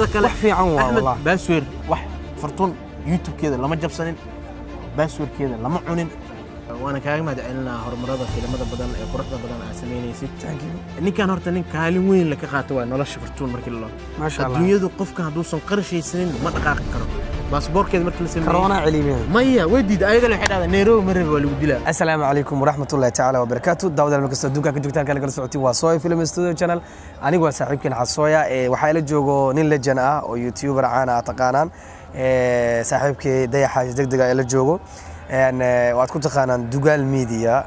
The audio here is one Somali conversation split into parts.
Teeda kale wax fiican waa Axmed wallahi. Password wax Fartuun YouTube-keeda lama jabsanin, passwordkeeda lama cunin. Waana kaaga mahad celinaa horumarada filimada badan ee quruxda badan aad samaynaysid. Thank you. Ninkan horta nin kaalin weyn la ka qaato waa nolosha Fartuun markii la Maasha Allah. Adduunyadu qofka hadduusan qarashaysanin ma dhaqaaqi karo. Baasboorkeeda markii la sameeyey Corona celimiya. Maya, way diiday. Ayadana waxay dhahdaa Nairobi ma rabi, waa lagu dilaa. Asalaamu calaykum waraxmatullahi tacaala wabarakaatu. Daawadaal markasta adduunka ka joogtaan kala kala socotiin waa Sooya Film Studio Channel. Anigu waa saaxiibkeen Xasooya. Ee waxaa ila joogo nin legend ah oo YouTuber caan ah taqaanaan, ee saaxiibkii Dayaxa degdega ila joogo. Waad ku taqaanaan Dugaal Media.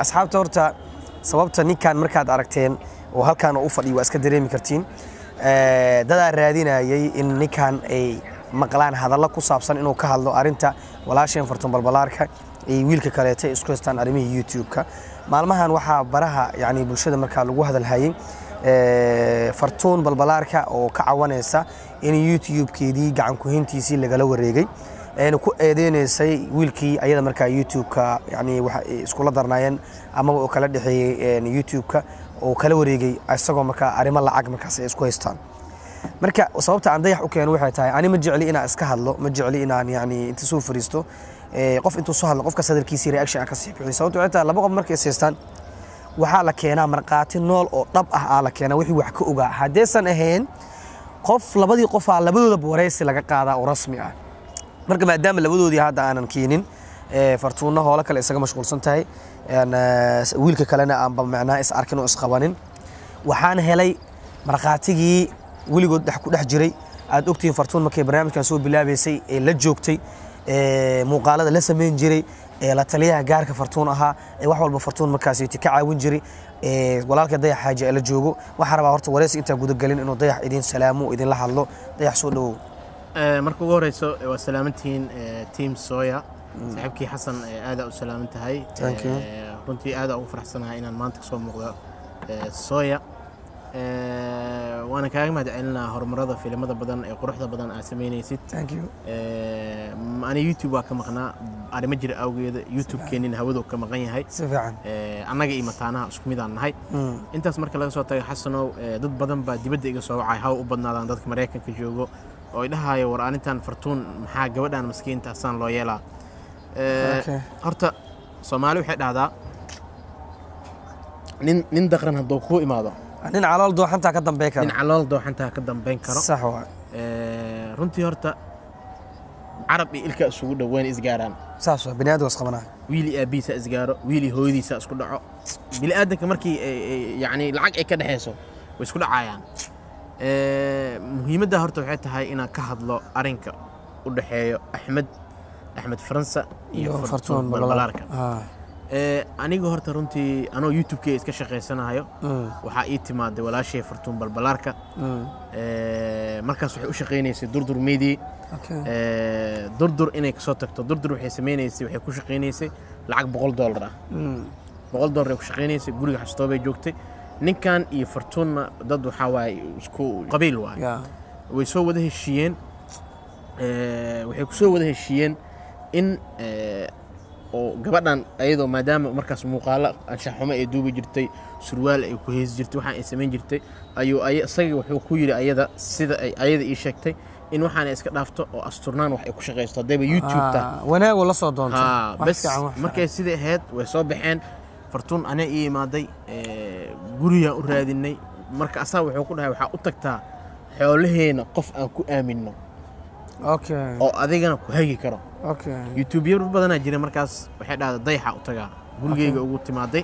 Asxaabta, horta sababta ninkan markaad aragteen oo halkan u fadhiyo waa iska dareemi kartiin. Dadaa raadinayay in ninkan ay maqlaan hadallo ku saabsan inuu ka hadlo arrinta walaasheen Fartuun Balbalaarka iyo wiilka kaleeta ay isku haystaan arrimihii YouTube-ka. Maalmahan waxaa baraha yani bulshada markaa lagu hadalhayay Fartuun Balbalaarka oo ka cawanaysa in YouTube-keedii gacan ku-hayntiisii lagala wareegay, ayna ku eedeynaysay wiilkii ayada markaa YouTube-ka yani waxa ay iskula darnaayeen amaba oo kala dhexeeyey YouTube-ka oo kala wareegay, isagoo markaa arrimo lacag markaas ay isku haystaan. Marka sababta aan Dayax u keeno waxay tahay, ani ma jecli inaan iska hadlo, ma jecli inaan yani inta soo fariisto qof intuu soo hadlo qofka hadalkiisii reaction aan ka sii bixiyo. Sababta waxay tahay, laba qof markay is haystaan waxaa la keenaa markhaati nool oo dhab ah aa la keenaa, wixii wax ka ogaa. Haddaysan ahayn qof, labadii qofaa labadoodaba waraysi laga qaadaa oo rasmi ah. Marka maadaama labadoodii hadda aanan keenin, Fartuunna hoolo kale isaga mashquulsan tahay, wiilka kalena aanba macnaha is arkin oo isqabanin, waxaan helay markhaatigii weligood dhex ku dhex jiray. Aad ogtihiin Fartuun markay barnaamijkan soo bilaabaysay ee la joogtay, ee muuqaalada la samayn jiray, ee la taliyaha gaarka Fartuun ahaa, ee wax walba Fartuun markaasi ka caawin jiray, ee walaalka Dayax Xaaji ee la joogo. Waxaan rabaa horta waraysi intaan gudagelin inuu Dayax idin salaamo oo idinla hadlo. Dayax, soo dhawow. Marka ugu horeyso, waa salaamantihiin team Soya. Saaxiibkii Xasan, aadaa u salaaman tahay. Thank you. Runtii aadaa ugu faraxsanahay inaan maanta kasoo muuqdo Soya. Waana kaaga mahad celinaa horumarada filimada badan ee quruxda badan aad samaynaysid. Thank you. Ani YouTube waa ka maqnaa arrimo jira awgeeda. YouTube-keenina hawadu ka maqan yahay. Si fiican. Annaga iyo mataanaha isku mid aan nahay. Intaas marka laga soo tago, Xasanow, dad badan baa dibadda iga soo wacay, haw u badnaadaan dadka Maraykanka joogo oo idhahayo, war arrintan Fartuun maxaa gabadhan maskiinta asaan loo yeelaa? Horta Soomaali waxay dhahdaa, nin daqran hadduu kuu imaado, nin calool dooxantaa ka dambeyn kara. Nin calool dooxantaa ka dambeyn karo. Sax waa. Runtii horta carab iyo ilka isugu dhow wayna isgaaraan. Saas waa, bini aadam is qabanaa. Wiil iyo aabihiisa isgaaro, wiil iyo hooyadiisa isku dhaco. Bini aadanka markii yacni lacag ay ka dhexayso way isku dhacayaan. Muhiimadda horta waxay tahay inaan ka hadlo arrinka u dhexeeyo Axmed Faransa iyo Fartuun Balbalaarka. Aniga horta runtii anoo YouTube-keyga iska shaqaysanayo waxaa ii timaaday walaashay Fartuun Balbalaarka. Markaas waxay u shaqaynaysay Durdur Media. Durdur inay kasoo tagto, Durdur waxay sameynaysay, waxay ku shaqaynaysay lacag $100 ah. $100 ay ku shaqaynaysay, guriga Xastoobay joogtay. Ninkan iyo Fartuunna dad waxaa waaye isku qabiil waaye. Way soo wada heshiiyeen. Waxay ku soo wada heshiiyeen in oo gabadhan ayadoo maadaama markaas muuqaalo anshax xumo ay duubi jirtay, surwaal ay ku heesi jirtay, waxaan ay samayn jirtay, ayuu isaga wuxuu ku yidhi ayada, sida ay ayada ii sheegtay, in waxaan ay iska dhaafto oo asturnaan wax ay ku shaqaysto haddayba YouTube ta. Ah, wanaagoo la soo doonto. Haa. Wax Bes. fiican, wax fiican. Markay sidai ahayd way soo baxeen. Fartuun anaa ii imaaday, gurigaan u raadinay. Marka asaa wuxuu ku dhahay, waxaa u tagtaa xoolaheena qof aan ku aaminno oo adigana ku hagi karo. YouTubeyo badanaa jira. Markaas waxay dhahdaa Dayaxa u tagaa. Gurigeyga ugu timaaday.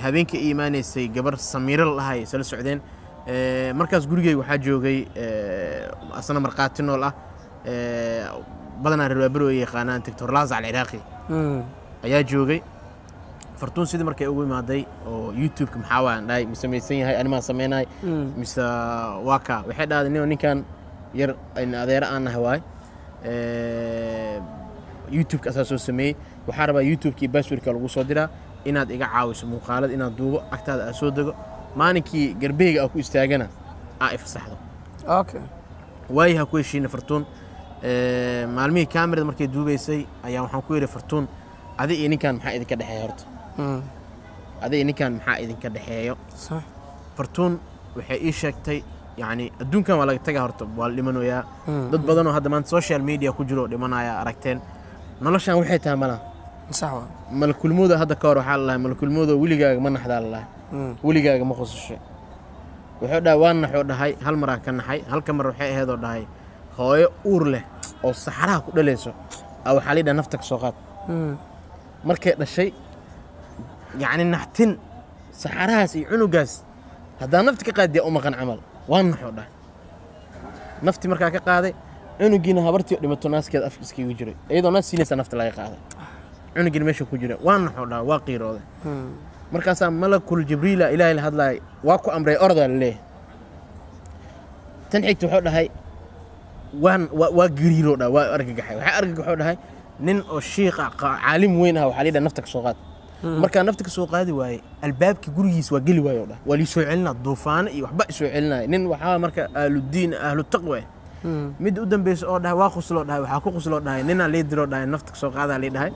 Habeenkii ii imaanaysay gabar Samiiro la dhahay isla socdeen. Markaas gurigeyga waxaa joogay, asna markhaati nool ah, badanaa reer Waaberi ay yaqaanaan, Doctor Laazac Alciraaqi ayaa joogay. Fartuun sidii markay ugu imaaday oo YouTube-ka maxaa waan dhahay, mise samaysan yahay, animaan samaynahay mise waa kaa, waxay dhahday ninkan yar in adeero aan nahay waay, YouTube-ka asaa soo sameeyey. Waxaa rabaa YouTube-kii passwordka lagu soo diraa inaad iga caawiso muuqaalada inaad duubo, agtaada aa soo dego, maalinkii garbeyga aa ku istaagana aa ifasaxdo. Waayaha ku heshiina Fartuun. Maalmihii kaamirada markay duubaysay ayaa waxaan ku yidhi, Fartuun, adi iyo ninkan maxaa idinka dhexeeya horta? Adi iyo ninkan maxaa idinka dhexeeyo? Fartuun waxay ii sheegtay Yacni adduunkan waa laga tagaa, horta waa la dhimanayaa. Dad badanoo hadda maanta social media ku jiro oo dhimanaya aragteen. Noloshan waxay tahay malaha. Sax waa. Malakulmooda hadda ka hor waxaa la lahay, malakulmooda weligaaga ma naxdaa la lahay, weligaaga ma qosashay? Wuxuu dhahay waa naxoo dhahay, hal maraan ka naxay. Halka mar waxay ahayd oo dhahay hooyo uur leh oo saxaraha ku dhalayso a waxaa la yidhaha nafta ka soo qaad. Markay dhashay, yacni naxtin saxarahaas iyo cunugaas haddaa nafta ka qaadiya u maqan camal, waa naxoo dhahay. Nafti markaa ka qaaday, cunugiina habartii oo dhimato naaskeeda afka iskaga jiray, iyadoo naas siinaysa nafta laga qaaday, cunugiina meesha ku jira. Waa naxoo dhahay, waa qiirooday. Markaasaa malakul jibriila ilaahay la hadlaaya, waa ku amray ordaa la leeyahay. Tan xigta wuxuu dhahay waan waa gariiroo dhahay, waa argagaxay. Waxaa argagaxoo dhahay nin oo shiiq ah, caalim weyn ah, waxaa la yidhaha nafta ka soo qaad. Markaa nafta ka soo qaadi waaye, albaabka gurigiis waa geli waayo dhahay, waa lii soo celinaa, duufaano iyo waxba isoo celinaya. Nin waxaa marka ahludiin, ahlu taqwa ah. Mid u dambeysa oo dhahay waa qusloo dhahay, waxaa ku qusloo dhahay ninaa lii diroo dhahay nafta ka soo qaadaa lii dhahay.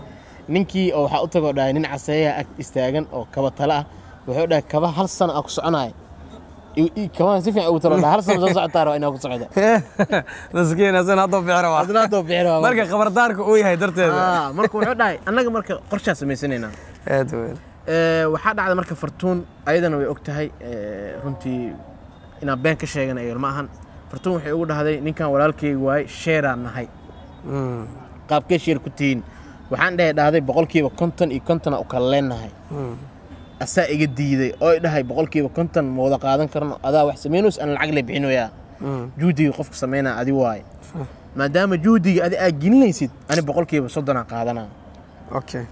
Ninkii oo waxaa u tagoo dhahay nin caseeyaha ag istaagan oo kaba tala ah. Wuxuu dhahay kaba hal sano aa ku soconaya, kabahan si fiican ugu talo dhahay, hal sano soo socotaa rabaa inaa ku socda. Maskiin, asan hadda bixira waa. Adna haddoo bixin waa. Marka khabardaarka uu yahay darteeda. Marka wuxuu dhahay annaga marka qorshaa samaysanaynaa. Aad weyn. Waxaa dhacda marka Fartuun ayadana way og tahay, runtii inaan been ka sheegana ayar ma ahan. Fartuun waxay ugu dhahday ninkan walaalkayga waaye, sheeraan nahay. Qaabkee share ku tihiin? Waxaan dhehe dhahday 50% iyo 50 u kala leenahay. Asaa iga diiday oo i dhahay 50% ma wada qaadan karno, adaa wax samaynays, aan lacag le bixinoyaa. Juhdiga qofka samaynaa adi waaye, maadaama juhdiga adi aad gelinaysid, ani 30% qaadanaa.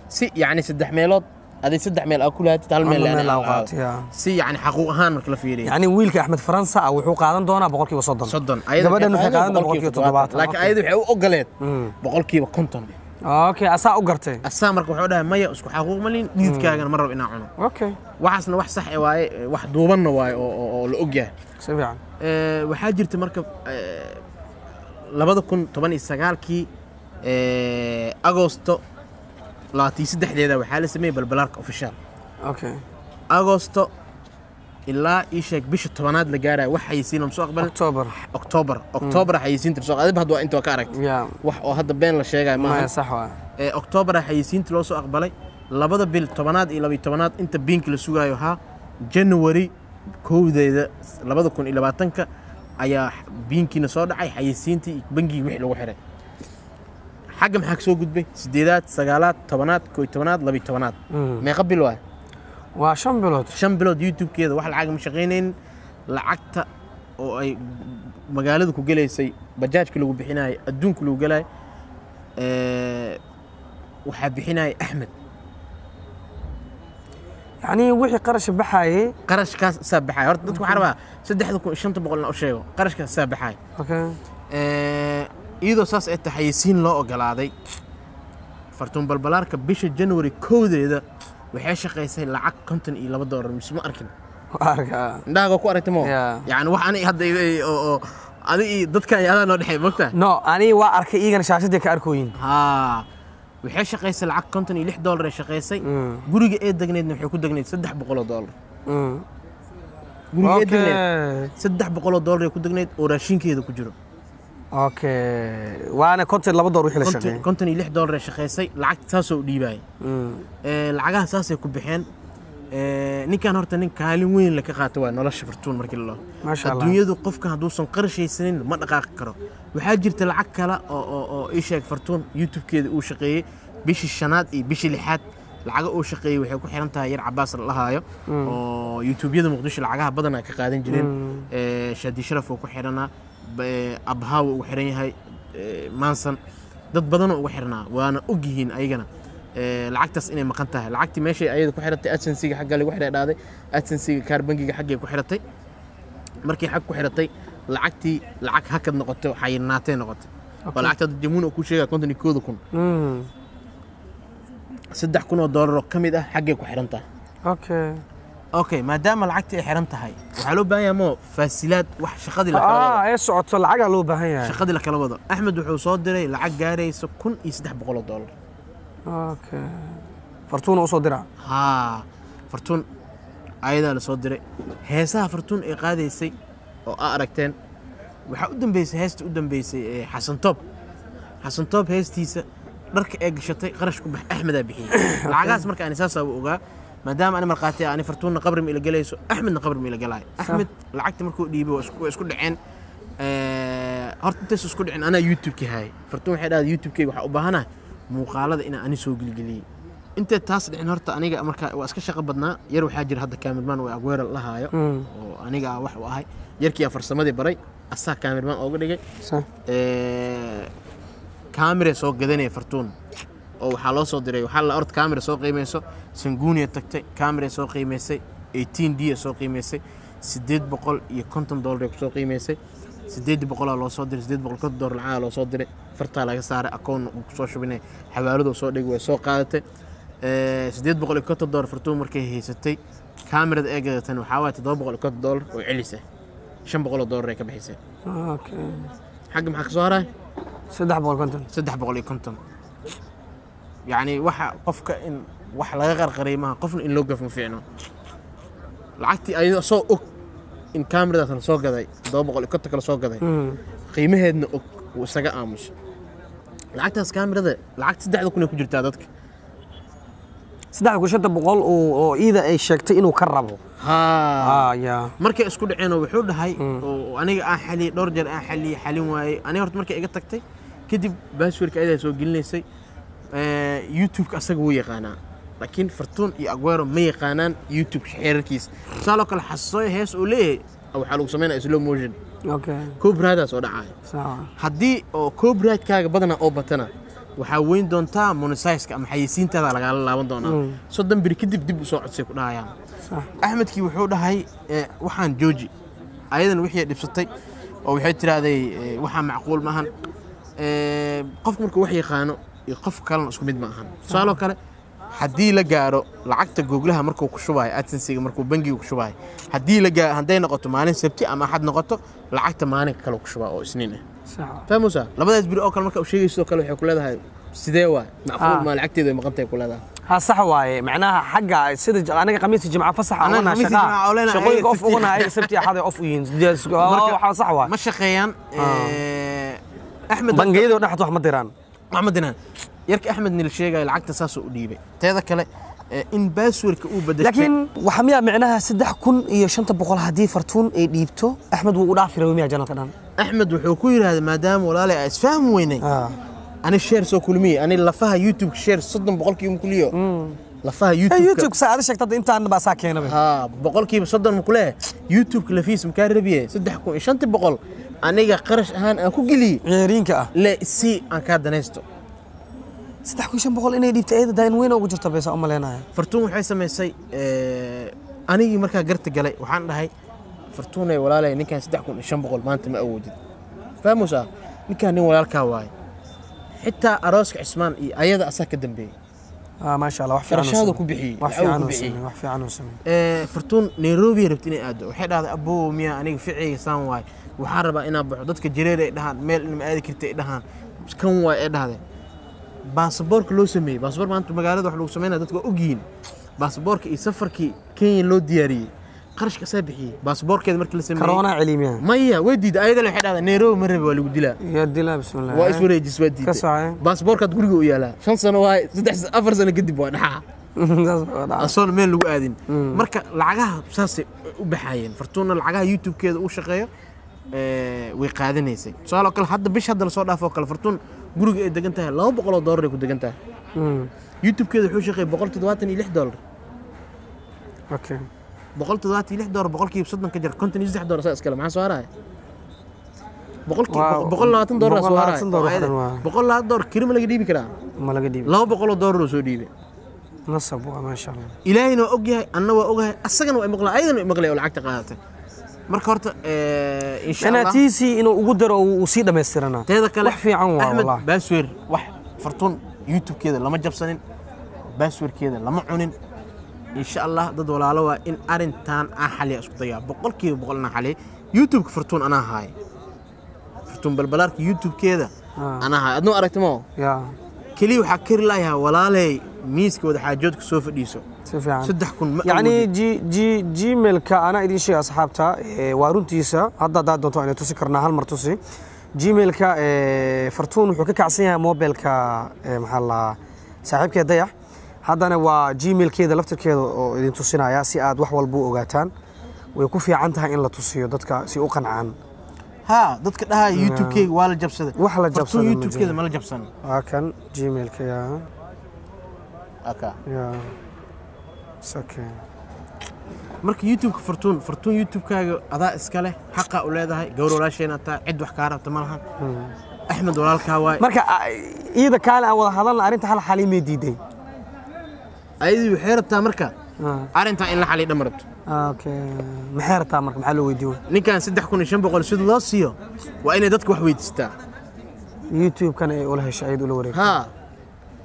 Si yacni saddex meelood adi saddex meel aa ku lahatid, hal meel meel ani aan aan qaado. Qaato, yaa. Si yacni xaquuq ahaan marka la fiiriyo. Yacni wiilka Axmed Faransa ah wuxuu qaadan doonaa 30%. 30. Gabadhan waxay qaadan doonaa 70%. Laakiin ayada waxay u ogoleed 50%. Okay, asaa u gartay. Asaa marka wuxuu dhahay maya, isku xaquuq malin, dhididkaagana ma rabo inaan cuno. Waxaasna wax sax eh waaye, wax duubanna waaye oo la og yahay. Si fiican. Waxaa jirta marka 2019-kii, Agosto 23-deeda waxaa la sameeyey Balbalaarka Official. Agosto ilaa ii sheeg bisha 10aad la gaarayo wax xayeysiin lama soo aqbalin. October. October xayeysiinta la soo adib hadda waa inta waa ka aragtay. Wax oo hadda been la sheegayo maaha. Maya, sax waa. October xayeysiinta loo soo aqbalay, labada bil 10aad iyo 12aad inta biinka la sugaayo haa, January 1-deeda 2020-ka ayaa biinkiina soo dhacay, xayeysiintii iyo bangigii wixii lagu xiray. Xagga maxaa kasoo gudbay? 8aad, 9aad, 10aad, 11aad, 12aad. Meeqa bil waay? Waa 5 bilood. 5 bilood YouTube-keeda wax lacag ma shaqaynaynin. Lacagta oo ay magaalada ku gelaysay, bajaajka lagu bixinayay, adduunka lagu gelayay, waxaa bixinayay Axmed. Yacni wixii qarash baxayay. Qarashkaas isaa baxaya. Horta dadku waxaa rabaa 3500 inaan u sheego, qarashkaas isaa baxaya. Iyadoo saas ay tahay xayeysiin loo ogolaaday Fartuun Balbalaarka, bisha January 1-deeda waxay shaqaysay lacag $52, mise ma arkin? Waa arkaa. Indhahaaga ku aragtay mo? Yeah. Yani wax ani hadda oo adi iyo dadkan iyo adaa noo dhexeey mogtahay. No, ani waa arkay, iyagana shaashadii ka arkooyin. Haa, waxay shaqaysay lacag $56 ay shaqaysay. Guriga ee degneydna waxay ku degneyd $300. Guriga ee degneyd $300 ay ku degneyd oo raashinkeeda ku jiro. Okay, waana $52 wixii la shaqeeyay. $56 ay shaqaysay, lacagta saasoo u dhiibaayay. Lacagaha saasay ku bixeen. Ninkan horta nin kaalin weyn la ka qaato waa nolosha Fartuun markii la Maasha Allah. Adduunyadu qofka hadduusan qarashaysanin ma dhaqaaqi karo. Waxaa jirta lacag kale oo ii sheeg Fartuun YouTube-keeda uu shaqeeyey bishii shanaad iyo bishii lixaad. Lacaga uu shaqeeyey waxay ku xiran tahay yar Cabaas la dhahaayo oo YouTube-yada Muqdisho lacagaha badan ay ka qaadan jireen. Shaadi Sharaf oo ku xiranaa, Abhaa wuu ugu xiran yahay, Maansan, dad badanoo ugu xiranaa, waana og yihiin ayagana lacagtaas inay maqan tahay. Lacagtii meeshay ayada ku xiratay AdSense-iga xagga lagu xiray dhaaday, AdSense-iga kaar bangiga xaggay ku xiratay. Markii xag ku xiratay lacagtii, lacag hakad noqotay, xayirnaatay noqotay. Waa lacagta hadda Jamuun oo kuu sheegaya 51,000. $3,000 oo ka mid ah xaggay ku xiran tahay. Okay, maadaama lacagtii ay xiran tahay, waxaa loo baahan yahay moo faasilaad wax shaqadii la kala wado. Ee socoto lacagaa loo baahan yahay. Shaqadii la kala wado. Axmed wuxuu soo diray lacag gaaraysa $1,300. Okay, Fartuuna usoo diraa. Haa, Fartuun ayadaa la soo diray. Heesaha Fartuun ay qaadaysay oo aa aragteen. Waxaa u dambeysay heesta u dambeysay ee Xasan Toob. Xasan Toob heestiisa dharka ee gashatay qarash ku bax Axmedaa bixiyey lacagahaas. Marka ani saasaa u ogaa, maadaama ani markhaati ah, ani Fartuunna qabri ma ila gelayso, Axmedna qabri ma ila galaayo. Axmed lacagta markuu dhiibay waa isku dhaceen. Horta intays isku dhicin anaa YouTube-kii hayay. Fartuun waxay dhahday, "YouTube-keyga waxaa u baahanahay muuqaalada inaan ani soo gelgeliyey." Intay taas dhicin horta aniga marka waa iska shaqo badnaa. Yar waxaa jira hadda cameraman oo Aguero la haayo oo aniga wax u ahay. Yarkii aa farsamadii baray, asaa cameraman ooga dhigay. Kaamira soo gadanaya Fartuun oo waxaa loo soo diray, waxaa la orod kaamira soo qiimeyso. Sanguuniya tagtay, kaamira soo qiimeysay, 18 D soo qiimeysay, $850 ay kusoo qiimeysay. 800-aa loo soo diray, $850 lacagaa loo soo diray. Fartaa laga saaray, akoon uu kusoo shubinay, xawaaladu soo dhigay, way soo qaadatay. $850 Fartuun markay haysatay, kaamirada ee gadatana waxaa waaye $750 oo celis ah, $500 ay ka bixisay. Xagga maxaa ka soo haray? 350. 350. Yacni waxa qofka in wax laga qarqariyo maaha, qofna in loo gaf ma fiicno. Lacagtii ayadoo soo og in kaamiradaas la soo gaday, 750 kala soo gaday, qiimaheedna og, wuu isaga aamusa lacagtaas kaamirada. Lacagta 3000 ay ku jirtaa dadka. 3500 oo iida ay sheegtay inuu ka rabo. Haa. Ah, ya. Markay isku dhaceen oo wuxuu dhahay oo aniga aan xaliyey, dhowr jeer aan xaliyey, xalin waayey. Aniga horta markay iga tagtay kadib passwordka ayadaa soo gelinaysay. YouTube-ka asaga wuu yaqaanaa, laakiin Fartuun iyo Aguero ma yaqaanaan YouTube xeerarkiisa. Tusaaloo kale, Xasooy hees uu leeyahay waxaa lagu sameynaya slow motion. Copyright-aa soo dhacaya. Haddii oo copyright-kaaga badanaa oo batana, waxaa weyn doontaa monetize-ka ama xayeysiintaada lagaala laaban doonaa. 30 beri kadib dib u soo codsay ku dhahayaan. Axmedkii wuxuu dhahay, "Waxaan jooji." Ayadan wixii dhibsatay oo waxay tiraahday, "Waxaa macquul maahan." Qofku markuu wax yaqaano iyo qof kalena isku mid ma ahan. Tusaaloo kale, haddii la gaaro lacagta Googlaha markuu ku shubayo, AdSense-iga markuu bangiga ku shubayo, haddii la gaaro, hadday noqoto maalin Sabti ama Axad noqoto, lacagta maalinka kale ku shubaa oo Isniin ah. Fahmusa labadaas biri oo kale marka uu sheegayso sidoo kale waxay ku leedahay, "Sidee waay? Macquul ma lacagteedu ay maqan tahay?" ku leedahay. Ha, sax waaye. Macnaha xagga sida anaga Khamiisi Jimca fasax Anaga ugana Khamiisi shaqaa Jimca oo leenahay, shaqooyinka ayaga off Sabti. Ugana ayaga Sabti Axad ay off u yihiin. Waxa sax waaye. Ma shaqeeyaan. Axmed bangiyada oo dhan xataa wax ma diraan. Axmed Dinaan, yarka Axmed nil sheegaya, lacagta saasuu u dhiibay. Teeda kale, in passwordka uu bedeshay. Laakiin waxa miyaa micnaha 3500 haddii Fartuun ay dhiibto, Axmed wuu u dhaafi rabay miyaa channelka dhan? Axmed wuxuu ku yidhaahday, maadaama walaalay aan isfahmi weynay, ani share soo kulmiye, ani lafaha YouTube share 30% ma kuliyo lafaha YouTube. YouTube saa aad sheegtay hadda intaan baa saa keenaba. Haa, 30% ma kuleeyahay YouTube lafiis makaa rabiye. 3500 aniga qarash ahaan aan ku geliyey ciyaariinka ah le si aan kaa danaysto. 3500 inay dhiibtay ayada daain weyn ugu jirta baysa u maleenaya. Fartuun waxay samaysay, anigii markaa garta galay waxaan dhahay, "Fartuunay walaalay, ninkan 3500 maanta ma awoodid." Fahmusaa ninkaan nin walaalkaa waaye, xitaa arooska Cismaan iyo ayada asaa ka dambeeyey. Maasha Allah, wax fiican uu Qarashaadu sameeyey. ku bixiyey, wax lacag fiican ku uu bixiyey. sameeyey, wax fiican uu sameeyey. Fartuun Nairobi rabti inay aado. Waxay dhahday, "Aboo, miya aniga ficiyga saan waay, waxaan rabaa inaan baxo, dadka jareer ay dhahaan meel inama aadi karta ay dhahaan kan waay." Ay dhahdeen baasaboorka loo sameeyey, baasaboor maanta magaalada wax lagu sameynaya dadka waa ogyihiin, baasaboorka iyo safarkii Kenya loo diyaariyey qarashka asaa bixiyey. Baasaboorkeeda markii la sameeyey Corona celimiya. Maya, way diiday ayadana. Waxay dhahday, "Nairobi ma rabi, waa lagu dilaa." Ya dilaa, bismillah. Waa iswareejis, waa Ka diiday. socay. Baasaboorkaad guriga u yaalaa 5 sano waay, 3 4 sano kadib waa dhaxaa. Saas waa dhacay. Asoon meel lagu aadin. Marka lacagaha saasay u baxaayeen. Fartuunna lacagaha YouTube-keeda uu shaqeeyo way qaadanaysay. Tusaale oo kale, hadda bish hadda lasoo dhaafo oo kale, Fartuun guriga ay degan tahay $200 ay ku degan tahay. YouTube-keeda wuxuu shaqeeyay $176. $176 30% ka jar, $53 saa iskale. Maxaa soo haraya? $120 soo haraya. $120 waxdan waa. $120 kirima laga dhiibi karaa? Ma laga dhiibi. $200 oo soo dhiibay. Nasab waa, maasha Allah. Ilaahayna waa ogyahay, anna waa ogahay, asagana waa imaqlay, ayadana waa imaqlay oo lacagta qaadatay. Marka horta insha Macnaha Allah tiisii inuu ugu daro uu sii dhammaystirana. Teeda kale, wax fiican waa Axmed wallahi. Password wax Fartuun YouTube-keeda lama jabsanin, passwordkeeda lama cunin. Insha Allah dad walaalo waa in arrintan aan xaliya isku dayaa, 100% inaan xaliya. YouTube-ka Fartuun anaa haaya, Fartuun Balbalaarka YouTube-keeda anaa haaya. Adnoo aragti moo? Ya. Keliya waxaa kari laayahaa walaaley. Miiska wada xaajoodka soo fadhiiso. Si fiican. 3000 ma يعني awoodid. G G Gmailka anaa idiin sheegay asxaabta, waa runtiisa. Hadda haddaad doonto aynu tusi karnaa, hal mar tusi Gmailka. Fartuun wuxuu ka kacsan yahay mobilka, maxaa la lahaa, saaxiibkeed Dayax. Haddana waa Gmailkeeda laftirkeeda oo idin tusinaya si aad wax walba u ogaataan. Way ku fiican tahay in la tusiyo dadka si u qancaan. Haa, dadka dhahaya YouTube-keyga waa la jabsaday. Wax la Fartuun jabsaday ma YouTube-keeda jiro. Ma la jabsan. Waa kan Gmailka ya. Aka. Ya, It's okay. Marka YouTube-ka Fartuun, Fartuun, YouTube-kaaga adaa iska leh, xaqa u leedahay. Gawar walaasheena taa cid wax kaa rabta ma lahan. Axmed walaalkaa waay. Marka iyada kaale aan wada hadalna arrinta hal xalimay diiday. Ayadii waxay rabtaa marka arrintaa in la xaliyo dhama rabto. Okay, maxay rabtaa marka? Maxaa loo weydiiyo? Ninkan 3500 sida loo siiyo waa inay dadka wax weydiistaa. YouTube-kana ay ula heshay, ayad ula wareegtay. Haa,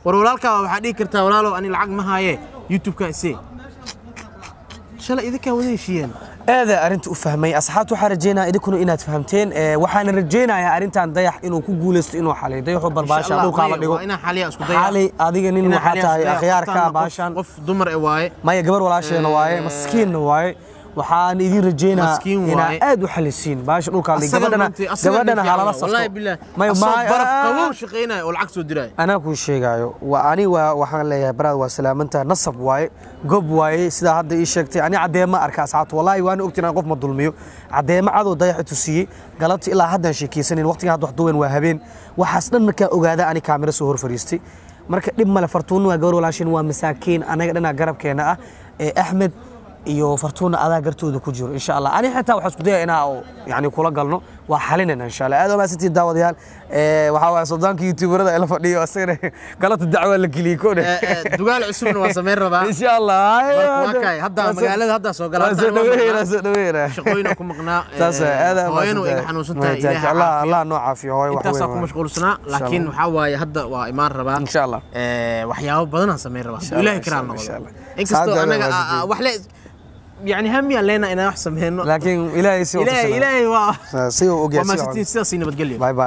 war walaalkaa waxaa dhihi kartaa, walaalow, ani lacag ma haaye, YouTube-kan isee. Shalay idinkaa wada heshiiyeen. Aada arrinta u fahmay asxaabta. Waxaan rajeynaya idinkuna inaad fahamteen. Waxaana rajeynayaa arrintan Dayax inuu ku guuleysto inuu xaliyo. Dayaxu barbaasha dhulkaa la dhigo. Waa inaan xaliya isku daya. Xali adiga nin Inaan waxaa xaliya tahay isku daya. akhyaarka Qoftaan baashan. Qof dumar eh waaye. Maya, gabar walaasheena waaye, maskiinna waaye. Waxaan idin rajeynaa Maskiin inaa waaye. aad u xalisiin baasha dhulkaa la dhigo. Asaga Gabadhana runtii- asaga gabadhana nin fiican halala waaye. safto. Wallaahi billaah. Maya, Asagoo baraf qabow shaqaynaya oo lacag soo diraya. Anaa kuu sheegaayo, waa ani waa waxaan leeyahay, baraad waa salaamantaha, nasab waaye, gob waaye. Sidaa hadda ii sheegtay, ani caddeema arka asxaabta. Wallaahi waana ogtiin aan qof ma dulmiyo. Caddeemo cadow Dayax i tusiyey galabtii ilaa haddaan sheekeysanin. Waqtigan hadda wax duwan waa habeen. Waxaas dhan markaan ogaada ani kaamiro soo hor fariistay. Marka dhib male, Fartuunna waa gabar walaashin, waa masaakiin, anaga dhanaa garabkeena ah. Ee Axmed iyo Fartuunna adaa gartooda ku jiro insha Allah. Ani xitaa waxaan isku daya inaa oo yani kula galno, waa xalinayna insha Allah. Aad waa mahadsantihiin daawadayaal. Waxaa waaye suldaanka youtuberada ee la fadhiyo, asagana galabta dacwa la geliyey kone. Dugaal cusubna waa samayn rabaa. Insha Allah. Marka waa kaay hadda magaalada hadda soo gala. Waa soo dhaweynaa, soo dhaweynaa. Shaqooyin ku maqnaa. Saas waay, aad aa hooyana way iga mahadsantahay. xanuunsan tahay, Ilaahay ha Allah caafiyo. Allah noo caafiyo hooyo wax Intaasaa weyn ku waaye. mashquulsanaa, laakiin waxaa waaye hadda waa imaan rabaa. Insha Allah. Waxyaabo badanaan samayn rabaa. Insha Allah, Ilaahay karaa insha noqdo. Allah. Inkastoo Saacadda anaga waa mahadsantihiin. wax le yani hamiyaa leenaa inaan wax sameyno. Laakiin Ilaahay si Ilaahay, Ilaahay waa si uu ogyahay waa si mahadsantihiin. Sidaas nabadgelyo. Bye bye.